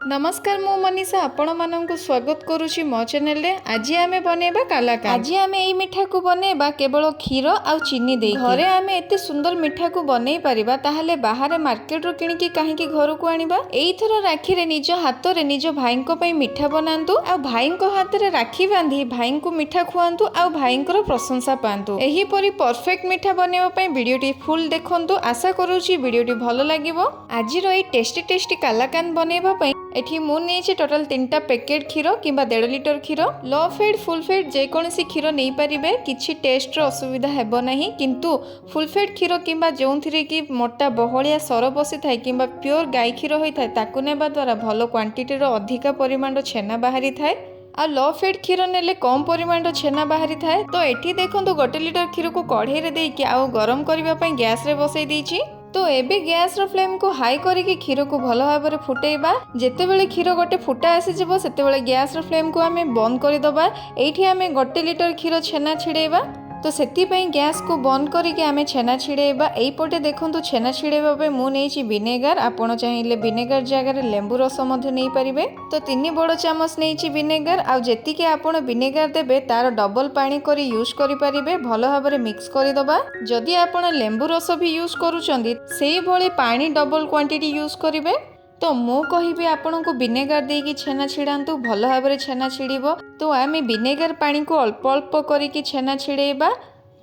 ନମସ୍କାର, ମୁଁ ମନୀଷା, ଆପଣମାନଙ୍କୁ ସ୍ୱାଗତ କରୁଛି ମୋ ଚ୍ୟାନେଲରେ। ଆଜି ଆମେ ବନେଇବା କାଲାକାନ୍ଦ। ଆଜି ଆମେ ଏଇ ମିଠାକୁ ବନେଇବା କେବଳ କ୍ଷୀର ଆଉ ଚିନି ଦେଇ। ଘରେ ଆମେ ଏତେ ସୁନ୍ଦର ମିଠାକୁ ବନେଇ ପାରିବା, ତାହେଲେ ବାହାରେ ମାର୍କେଟରୁ କିଣିକି କାହିଁକି ଘରକୁ ଆଣିବା? ଏଇଥର ରାକ୍ଷୀରେ ନିଜ ହାତରେ ନିଜ ଭାଇଙ୍କ ପାଇଁ ମିଠା ବନାନ୍ତୁ ଆଉ ଭାଇଙ୍କ ହାତରେ ରାକ୍ଷୀ ବାନ୍ଧି ଭାଇଙ୍କୁ ମିଠା ଖୁଆନ୍ତୁ ଆଉ ଭାଇଙ୍କର ପ୍ରଶଂସା ପାଆନ୍ତୁ। ଏହିପରି ପରଫେକ୍ଟ ମିଠା ବନେଇବା ପାଇଁ ଭିଡ଼ିଓଟି ଫୁଲ୍ ଦେଖନ୍ତୁ। ଆଶା କରୁଛି ଭିଡ଼ିଓଟି ଭଲ ଲାଗିବ। ଆଜିର ଏଇ ଟେଷ୍ଟି ଟେଷ୍ଟି କାଲାକାନ୍ଦ ବନେଇବା ପାଇଁ ଏଠି ମୁଁ ନେଇଛି ଟୋଟାଲ 3ଟା ପ୍ୟାକେଟ୍ କ୍ଷୀର କିମ୍ବା 1.5 ଲିଟର କ୍ଷୀର। ଲୋ ଫେଟ୍, ଫୁଲ୍ ଫେଟ୍ ଯେକୌଣସି କ୍ଷୀର ନେଇପାରିବେ, କିଛି ଟେଷ୍ଟର ଅସୁବିଧା ହେବ ନାହିଁ। କିନ୍ତୁ ଫୁଲ୍ ଫେଟ୍ କ୍ଷୀର କିମ୍ବା ଯେଉଁଥିରେ କି ମୋଟା ବହଳିଆ ସର ବସିଥାଏ କିମ୍ବା ପିଓର ଗାଈ କ୍ଷୀର ହୋଇଥାଏ, ତାକୁ ନେବା ଦ୍ୱାରା ଭଲ କ୍ୱାଣ୍ଟିଟିର ଅଧିକା ପରିମାଣର ଛେନା ବାହାରିଥାଏ। ଆଉ ଲୋ ଫେଟ୍ କ୍ଷୀର ନେଲେ କମ୍ ପରିମାଣର ଛେନା ବାହାରିଥାଏ। ତ ଏଠି ଦେଖନ୍ତୁ, 1 ଲିଟର କ୍ଷୀରକୁ କଢ଼େଇରେ ଦେଇକି ଆଉ ଗରମ କରିବା ପାଇଁ ଗ୍ୟାସରେ ବସେଇ ଦେଇଛି। ତ ଏବେ ଗ୍ୟାସର ଫ୍ଲେମ୍କୁ ହାଇ କରିକି କ୍ଷୀରକୁ ଭଲ ଭାବରେ ଫୁଟେଇବା। ଯେତେବେଳେ କ୍ଷୀର ଗୋଟେ ଫୁଟା ଆସିଯିବ, ସେତେବେଳେ ଗ୍ୟାସର ଫ୍ଲେମ୍କୁ ଆମେ ବନ୍ଦ କରିଦେବା। ଏଇଠି ଆମେ 1 ଲିଟର କ୍ଷୀର ଛେନା ଛିଡ଼େଇବା, ତ ସେଥିପାଇଁ ଗ୍ୟାସକୁ ବନ୍ଦ କରିକି ଆମେ ଛେନା ଛିଡ଼େଇବା। ଏଇପଟେ ଦେଖନ୍ତୁ, ଛେନା ଛିଡ଼େଇବା ପାଇଁ ମୁଁ ନେଇଛି ଭିନେଗାର। ଆପଣ ଚାହିଁଲେ ଭିନେଗାର ଜାଗାରେ ଲେମ୍ବୁ ରସ ମଧ୍ୟ ନେଇପାରିବେ। ତ 3 ବଡ଼ ଚାମଚ ନେଇଛି ଭିନେଗାର। ଆଉ ଯେତିକି ଆପଣ ଭିନେଗାର ଦେବେ, ତାର ଡବଲ ପାଣି କରି ୟୁଜ୍ କରିପାରିବେ। ଭଲ ଭାବରେ ମିକ୍ସ କରିଦେବା। ଯଦି ଆପଣ ଲେମ୍ବୁ ରସ ବି ୟୁଜ୍ କରୁଛନ୍ତି, ସେଇଭଳି ପାଣି ଡବଲ କ୍ୱାଣ୍ଟିଟି ୟୁଜ୍ କରିବେ। ତ ମୁଁ କହିବି ଆପଣଙ୍କୁ, ଭିନେଗାର ଦେଇକି ଛେନା ଛିଡ଼ାନ୍ତୁ, ଭଲ ଭାବରେ ଛେନା ଛିଡ଼ିବ। ତ ଆମେ ଭିନେଗାର ପାଣିକୁ ଅଳ୍ପ ଅଳ୍ପ କରିକି ଛେନା ଛିଡ଼େଇବା।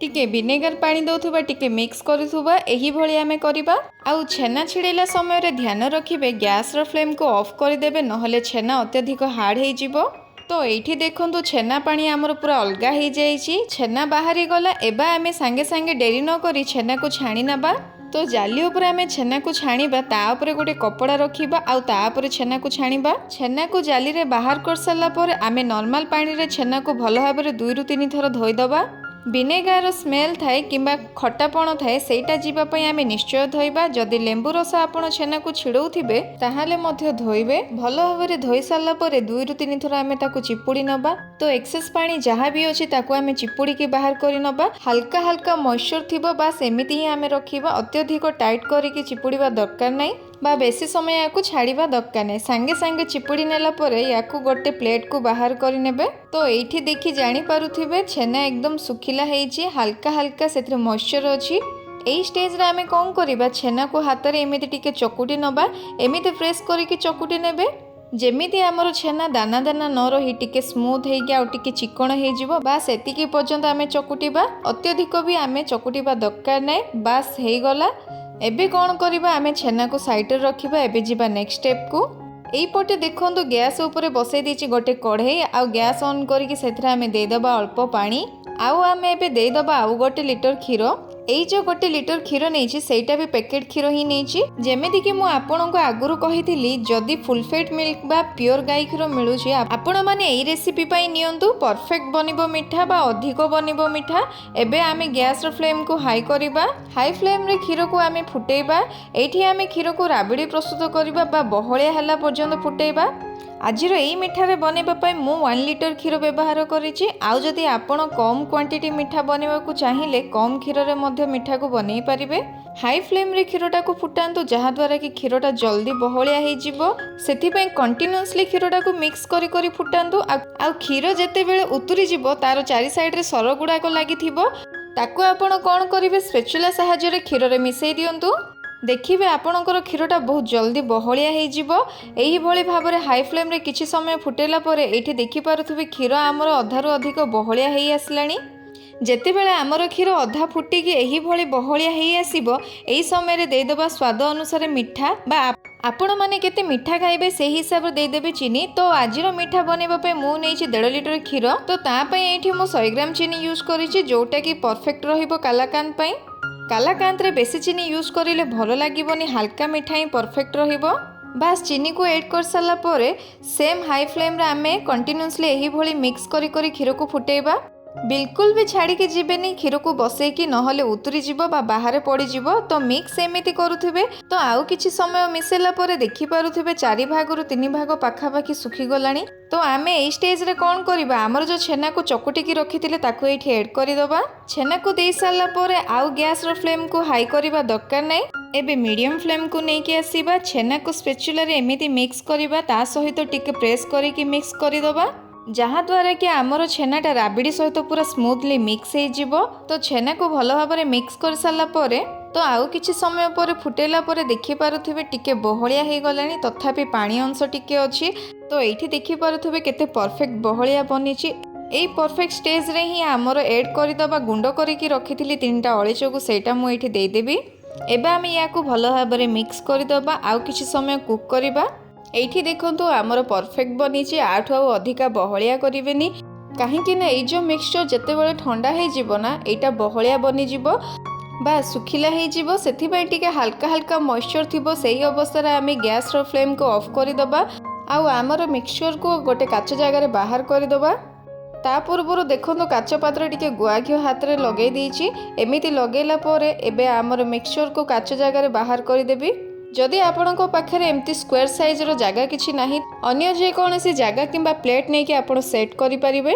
ଟିକେ ଭିନେଗାର ପାଣି ଦେଉଥିବା, ଟିକେ ମିକ୍ସ କରୁଥିବା, ଏହିଭଳି ଆମେ କରିବା। ଆଉ ଛେନା ଛିଡ଼େଇଲା ସମୟରେ ଧ୍ୟାନ ରଖିବେ, ଗ୍ୟାସର ଫ୍ଲେମ୍କୁ ଅଫ୍ କରିଦେବେ, ନହେଲେ ଛେନା ଅତ୍ୟଧିକ ହାର୍ଡ଼ ହେଇଯିବ। ତ ଏଇଠି ଦେଖନ୍ତୁ, ଛେନା ପାଣି ଆମର ପୁରା ଅଲଗା ହେଇଯାଇଛି, ଛେନା ବାହାରିଗଲା। ଏବେ ଆମେ ସାଙ୍ଗେ ସାଙ୍ଗେ ଡେରି ନ କରି ଛେନାକୁ ଛାଣି ନେବା। ତ ଜାଲି ଉପରେ ଆମେ ଛେନାକୁ ଛାଣିବା। ତା ଉପରେ ଗୋଟେ କପଡ଼ା ରଖିବା ଆଉ ତା ଉପରେ ଛେନାକୁ ଛାଣିବା। ଛେନାକୁ ଜାଲିରେ ବାହାର କରିସାରିଲା ପରେ ଆମେ ନର୍ମାଲ ପାଣିରେ ଛେନାକୁ ଭଲ ଭାବରେ 2ରୁ 3 ଥର ଧୋଇଦେବା। ଭିନେଗାରର ସ୍ମେଲ୍ ଥାଏ କିମ୍ବା ଖଟାପଣ ଥାଏ, ସେଇଟା ଯିବା ପାଇଁ ଆମେ ନିଶ୍ଚୟ ଧୋଇବା। ଯଦି ଲେମ୍ବୁ ରସ ଆପଣ ଛେନାକୁ ଛିଡ଼ଉଥିବେ, ତାହେଲେ ମଧ୍ୟ ଧୋଇବେ। ଭଲ ଭାବରେ ଧୋଇ ସାରିଲା ପରେ 2ରୁ 3 ଥର ଆମେ ତାକୁ ଚିପୁଡ଼ି ନେବା। ତ ଏକ୍ସେସ୍ ପାଣି ଯାହା ବି ଅଛି, ତାକୁ ଆମେ ଚିପୁଡ଼ିକି ବାହାର କରି ନେବା। ହାଲକା ହାଲକା ମଏଶ୍ଚର ଥିବ, ବାସ୍ ଏମିତି ହିଁ ଆମେ ରଖିବା। ଅତ୍ୟଧିକ ଟାଇଟ୍ କରିକି ଚିପୁଡ଼ିବା ଦରକାର ନାହିଁ ବା ବେଶୀ ସମୟ ୟାକୁ ଛାଡ଼ିବା ଦରକାର ନାହିଁ। ସାଙ୍ଗେ ସାଙ୍ଗେ ଚିପୁଡ଼ି ନେଲା ପରେ ୟାକୁ ଗୋଟେ ପ୍ଲେଟ୍କୁ ବାହାର କରିନେବେ। ତ ଏଇଠି ଦେଖି ଜାଣିପାରୁଥିବେ, ଛେନା ଏକଦମ ଶୁଖିଲା ହେଇଛି, ହାଲକା ହାଲକା ସେଥିରେ ମଏଶ୍ଚର ଅଛି। ଏଇ ଷ୍ଟେଜ୍ରେ ଆମେ କ'ଣ କରିବା? ଛେନାକୁ ହାତରେ ଏମିତି ଟିକେ ଚକୁଟି ନେବା। ଏମିତି ପ୍ରେସ୍ କରିକି ଚକୁଟି ନେବେ, ଯେମିତି ଆମର ଛେନା ଦାନା ଦାନା ନ ରହି ଟିକେ ସ୍ମୁଥ୍ ହେଇକି ଆଉ ଟିକେ ଚିକଣ ହେଇଯିବ। ବାସ୍, ଏତିକି ପର୍ଯ୍ୟନ୍ତ ଆମେ ଚକୁଟିବା। ଅତ୍ୟଧିକ ବି ଆମେ ଚକୁଟିବା ଦରକାର ନାହିଁ। ବାସ୍, ହେଇଗଲା। ଏବେ କ'ଣ କରିବା? ଆମେ ଛେନାକୁ ସାଇଡ଼ରେ ରଖିବା। ଏବେ ଯିବା ନେକ୍ସଟ ଷ୍ଟେପ୍କୁ। ଏଇପଟେ ଦେଖନ୍ତୁ, ଗ୍ୟାସ୍ ଉପରେ ବସେଇ ଦେଇଛି ଗୋଟେ କଢ଼େଇ ଆଉ ଗ୍ୟାସ୍ ଅନ୍ କରିକି ସେଥିରେ ଆମେ ଦେଇଦେବା ଅଳ୍ପ ପାଣି। ଆଉ ଆମେ ଏବେ ଦେଇଦେବା ଆଉ 1 ଲିଟର କ୍ଷୀର। ଏଇ ଯେଉଁ 1 ଲିଟର କ୍ଷୀର ନେଇଛି, ସେଇଟା ବି ପ୍ୟାକେଟ୍ କ୍ଷୀର ହିଁ ନେଇଛି। ଯେମିତିକି ମୁଁ ଆପଣଙ୍କୁ ଆଗରୁ କହିଥିଲି, ଯଦି ଫୁଲ୍ ଫେଟ୍ ମିଲ୍କ ବା ପିଓର ଗାଈ କ୍ଷୀର ମିଳୁଛି, ଆପଣମାନେ ଏଇ ରେସିପି ପାଇଁ ନିଅନ୍ତୁ। ପରଫେକ୍ଟ ବନିବ ମିଠା ବା ଅଧିକ ବନିବ ମିଠା। ଏବେ ଆମେ ଗ୍ୟାସ୍ର ଫ୍ଲେମ୍କୁ ହାଇ କରିବା। ହାଇ ଫ୍ଲେମ୍ରେ କ୍ଷୀରକୁ ଆମେ ଫୁଟେଇବା। ଏଇଠି ଆମେ କ୍ଷୀରକୁ ରାବିଡ଼ି ପ୍ରସ୍ତୁତ କରିବା ବା ବହଳିଆ ହେଲା ପର୍ଯ୍ୟନ୍ତ ଫୁଟେଇବା। ଆଜିର ଏଇ ମିଠାରେ ବନେଇବା ପାଇଁ ମୁଁ 1 ଲିଟର କ୍ଷୀର ବ୍ୟବହାର କରିଛି। ଆଉ ଯଦି ଆପଣ କମ୍ କ୍ୱାଣ୍ଟିଟି ମିଠା ବନେଇବାକୁ ଚାହିଁଲେ, କମ୍ କ୍ଷୀରରେ ମଧ୍ୟ ମିଠାକୁ ବନେଇ ପାରିବେ। ହାଇ ଫ୍ଲେମ୍ରେ କ୍ଷୀରଟାକୁ ଫୁଟାନ୍ତୁ, ଯାହାଦ୍ୱାରା କି କ୍ଷୀରଟା ଜଲ୍ଦି ବହଳିଆ ହେଇଯିବ। ସେଥିପାଇଁ କଣ୍ଟିନ୍ୟୁଅସଲି କ୍ଷୀରଟାକୁ ମିକ୍ସ କରି କରି ଫୁଟାନ୍ତୁ। ଆଉ କ୍ଷୀର ଯେତେବେଳେ ଉତୁରିଯିବ, ତାର ଚାରି ସାଇଡ଼ରେ ସର ଗୁଡ଼ାକ ଲାଗିଥିବ, ତାକୁ ଆପଣ କ'ଣ କରିବେ? ସ୍ପେଚୁଲା ସାହାଯ୍ୟରେ କ୍ଷୀରରେ ମିଶାଇ ଦିଅନ୍ତୁ। ଦେଖିବେ, ଆପଣଙ୍କର କ୍ଷୀରଟା ବହୁତ ଜଲ୍ଦି ବହଳିଆ ହେଇଯିବ। ଏହିଭଳି ଭାବରେ ହାଇ ଫ୍ଲେମ୍ରେ କିଛି ସମୟ ଫୁଟେଇଲା ପରେ ଏଇଠି ଦେଖିପାରୁଥିବେ, କ୍ଷୀର ଆମର ଅଧାରୁ ଅଧିକ ବହଳିଆ ହେଇ ଆସିଲାଣି। ଯେତେବେଳେ ଆମର କ୍ଷୀର ଅଧା ଫୁଟିକି ଏହିଭଳି ବହଳିଆ ହେଇ ଆସିବ, ଏହି ସମୟରେ ଦେଇଦେବା ସ୍ୱାଦ ଅନୁସାରେ ମିଠା ବା ଆପଣମାନେ କେତେ ମିଠା ଖାଇବେ, ସେହି ହିସାବରେ ଦେଇଦେବେ ଚିନି। ତ ଆଜିର ମିଠା ବନେଇବା ପାଇଁ ମୁଁ ନେଇଛି 1.5 ଲିଟର କ୍ଷୀର। ତ ତା ପାଇଁ ଏଇଠି ମୁଁ 100 ଗ୍ରାମ ଚିନି ୟୁଜ୍ କରିଛି, ଯେଉଁଟାକି ପରଫେକ୍ଟ ରହିବ କାଲାକାନ୍ଦ ପାଇଁ। କାଲାକାନ୍ଦରେ ବେଶୀ ଚିନି ୟୁଜ୍ କରିଲେ ଭଲ ଲାଗିବନି, ହାଲକା ମିଠା ହିଁ ପରଫେକ୍ଟ ରହିବ। ବାସ୍, ଚିନିକୁ ଏଡ୍ କରିସାରିଲା ପରେ ସେମ୍ ହାଇ ଫ୍ଲେମ୍ରେ ଆମେ କଣ୍ଟିନ୍ୟୁଅସଲି ଏହିଭଳି ମିକ୍ସ କରି କରି କ୍ଷୀରକୁ ଫୁଟେଇବା। ବିଲକୁଲ ବି ଛାଡ଼ିକି ଯିବେନି କ୍ଷୀରକୁ ବସେଇକି, ନହେଲେ ଉତୁରି ଯିବ ବା ବାହାରେ ପଡ଼ିଯିବ। ତ ମିକ୍ସ ଏମିତି କରୁଥିବେ। ତ ଆଉ କିଛି ସମୟ ମିଶାଇଲା ପରେ ଦେଖିପାରୁଥିବେ, 4 ଭାଗରୁ 3 ଭାଗ ପାଖାପାଖି ଶୁଖିଗଲାଣି। ତ ଆମେ ଏଇ ଷ୍ଟେଜରେ କ'ଣ କରିବା? ଆମର ଯେଉଁ ଛେନାକୁ ଚକୁଟିକି ରଖିଥିଲେ, ତାକୁ ଏଇଠି ଏଡ୍ କରିଦେବା। ଛେନାକୁ ଦେଇ ସାରିଲା ପରେ ଆଉ ଗ୍ୟାସର ଫ୍ଲେମ୍କୁ ହାଇ କରିବା ଦରକାର ନାହିଁ। ଏବେ ମିଡ଼ିୟମ୍ ଫ୍ଲେମ୍କୁ ନେଇକି ଆସିବା। ଛେନାକୁ ସ୍ପେଚୁଲାରେ ଏମିତି ମିକ୍ସ କରିବା, ତା ସହିତ ଟିକେ ପ୍ରେସ୍ କରିକି ମିକ୍ସ କରିଦେବା, ଯାହାଦ୍ୱାରା କି ଆମର ଛେନାଟା ରାବିଡ଼ି ସହିତ ପୁରା ସ୍ମୁଥଲି ମିକ୍ସ ହେଇଯିବ। ତ ଛେନାକୁ ଭଲ ଭାବରେ ମିକ୍ସ କରିସାରିଲା ପରେ, ତ ଆଉ କିଛି ସମୟ ପରେ ଫୁଟେଇଲା ପରେ ଦେଖିପାରୁଥିବେ, ଟିକେ ବହଳିଆ ହେଇଗଲାଣି, ତଥାପି ପାଣି ଅଂଶ ଟିକେ ଅଛି। ତ ଏଇଠି ଦେଖିପାରୁଥିବେ କେତେ ପରଫେକ୍ଟ ବହଳିଆ ବନିଛି। ଏଇ ପରଫେକ୍ଟ ଷ୍ଟେଜ୍ରେ ହିଁ ଆମର ଏଡ୍ କରିଦେବା, ଗୁଣ୍ଡ କରିକି ରଖିଥିଲି ତିନିଟା ଅଳେଇଚକୁ, ସେଇଟା ମୁଁ ଏଇଠି ଦେଇଦେବି। ଏବେ ଆମେ ୟାକୁ ଭଲ ଭାବରେ ମିକ୍ସ କରିଦେବା, ଆଉ କିଛି ସମୟ କୁକ୍ କରିବା। ଏଇଠି ଦେଖନ୍ତୁ, ଆମର ପରଫେକ୍ଟ ବନିଛି। ୟାଠୁ ଆଉ ଅଧିକା ବହଳିଆ କରିବେନି, କାହିଁକି ନା ଏଇ ଯେଉଁ ମିକ୍ସଚର ଯେତେବେଳେ ଥଣ୍ଡା ହେଇଯିବ ନା, ଏଇଟା ବହଳିଆ ବନିଯିବ ବା ଶୁଖିଲା ହେଇଯିବ। ସେଥିପାଇଁ ଟିକେ ହାଲକା ହାଲକା ମଏଶ୍ଚର ଥିବ, ସେଇ ଅବସ୍ଥାରେ ଆମେ ଗ୍ୟାସର ଫ୍ଲେମ୍କୁ ଅଫ୍ କରିଦେବା ଆଉ ଆମର ମିକ୍ସଚରକୁ ଗୋଟେ କାଚ ଜାଗାରେ ବାହାର କରିଦେବା। ତା ପୂର୍ବରୁ ଦେଖନ୍ତୁ, କାଚ ପାତ୍ର ଟିକେ ଗୁଆ ଘିଅ ହାତରେ ଲଗେଇ ଦେଇଛି। ଏମିତି ଲଗେଇଲା ପରେ ଏବେ ଆମର ମିକ୍ସଚରକୁ କାଚ ଜାଗାରେ ବାହାର କରିଦେବି। ଯଦି ଆପଣଙ୍କ ପାଖରେ ଏମିତି ସ୍କୋୟାର ସାଇଜ୍ର ଜାଗା କିଛି ନାହିଁ, ଅନ୍ୟ ଯେକୌଣସି ଜାଗା କିମ୍ବା ପ୍ଲେଟ୍ ନେଇକି ଆପଣ ସେଟ୍ କରିପାରିବେ।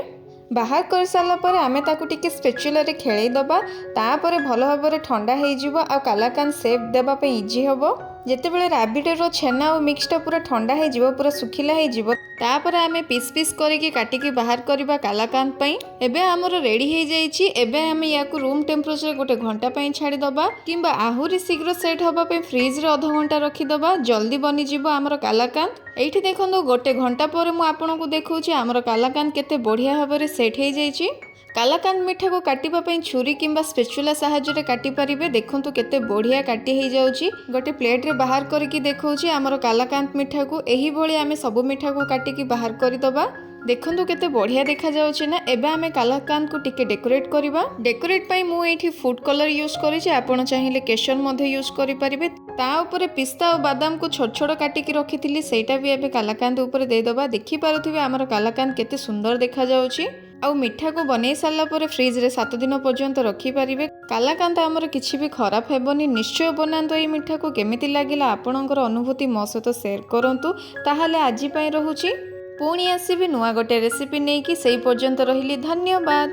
ବାହାର କରିସାରିଲା ପରେ ଆମେ ତାକୁ ଟିକେ ସ୍ପେଚୁଲାରେ ଖେଳେଇ ଦେବା। ତାପରେ ଭଲ ଭାବରେ ଥଣ୍ଡା ହେଇଯିବ ଆଉ କାଲାକାନ୍ଦ ସେପ୍ ଦେବା ପାଇଁ ଇଜି ହେବ। ଯେତେବେଳେ ରାବିଡ଼ିର ଛେନା ଆଉ ମିକ୍ସଟା ପୁରା ଥଣ୍ଡା ହେଇଯିବ, ପୁରା ଶୁଖିଲା ହେଇଯିବ, ତାପରେ ଆମେ ପିସ୍ ପିସ୍ କରିକି କାଟିକି ବାହାର କରିବା କାଲାକାନ୍ଦ ପାଇଁ। ଏବେ ଆମର ରେଡ଼ି ହେଇଯାଇଛି। ଏବେ ଆମେ ୟାକୁ ରୁମ୍ ଟେମ୍ପରେଚର ଗୋଟେ ଘଣ୍ଟା ପାଇଁ ଛାଡ଼ିଦେବା କିମ୍ବା ଆହୁରି ଶୀଘ୍ର ସେଟ୍ ହେବା ପାଇଁ ଫ୍ରିଜରେ ଅଧଘଣ୍ଟା ରଖିଦେବା। ଜଲ୍ଦି ବନିଯିବ ଆମର କାଲାକାନ୍ଦ। ଏଇଠି ଦେଖନ୍ତୁ, ଗୋଟେ ଘଣ୍ଟା ପରେ ମୁଁ ଆପଣଙ୍କୁ ଦେଖାଉଛି, ଆମର କାଲାକାନ୍ଦ କେତେ ବଢ଼ିଆ ଭାବରେ ସେଟ୍ ହେଇଯାଇଛି। କାଲାକାନ୍ଦ ମିଠାକୁ କାଟିବା ପାଇଁ ଛୁରୀ କିମ୍ବା ସ୍ପେଚୁଲା ସାହାଯ୍ୟରେ କାଟି ପାରିବେ। ଦେଖନ୍ତୁ, କେତେ ବଢ଼ିଆ କାଟି ହେଇଯାଉଛି। ଗୋଟେ ପ୍ଲେଟ୍ରେ ବାହାର କରିକି ଦେଖାଉଛି ଆମର କାଲାକାନ୍ଦ ମିଠାକୁ। ଏହିଭଳି ଆମେ ସବୁ ମିଠାକୁ କାଟିକି ବାହାର କରିଦେବା। ଦେଖନ୍ତୁ, କେତେ ବଢ଼ିଆ ଦେଖାଯାଉଛି ନା? ଏବେ ଆମେ କାଲାକାନ୍ଦକୁ ଟିକେ ଡେକୋରେଟ୍ କରିବା। ଡେକୋରେଟ୍ ପାଇଁ ମୁଁ ଏଇଠି ଫୁଡ୍ କଲର୍ ୟୁଜ୍ କରିଛି। ଆପଣ ଚାହିଁଲେ କେଶର ମଧ୍ୟ ୟୁଜ୍ କରିପାରିବେ। ତା ଉପରେ ପିସ୍ତା ଆଉ ବାଦାମକୁ ଛୋଟ ଛୋଟ କାଟିକି ରଖିଥିଲି, ସେଇଟା ବି ଏବେ କାଲାକାନ୍ଦ ଉପରେ ଦେଇଦେବା। ଦେଖିପାରୁଥିବେ, ଆମର କାଲାକାନ୍ଦ କେତେ ସୁନ୍ଦର ଦେଖାଯାଉଛି। ଆଉ ମିଠାକୁ ବନେଇ ସାରିଲା ପରେ ଫ୍ରିଜରେ 7 ଦିନ ପର୍ଯ୍ୟନ୍ତ ରଖିପାରିବେ। କାଲାକାନ୍ଦ ଆମର କିଛି ବି ଖରାପ ହେବନି। ନିଶ୍ଚୟ ବନାନ୍ତୁ ଏଇ ମିଠାକୁ। କେମିତି ଲାଗିଲା, ଆପଣଙ୍କର ଅନୁଭୂତି ମୋ ସହିତ ସେୟାର କରନ୍ତୁ। ତାହେଲେ ଆଜି ପାଇଁ ରହୁଛି। ପୁଣି ଆସିବି ନୂଆ ଗୋଟେ ରେସିପି ନେଇକି। ସେଇ ପର୍ଯ୍ୟନ୍ତ ରହିଲି, ଧନ୍ୟବାଦ।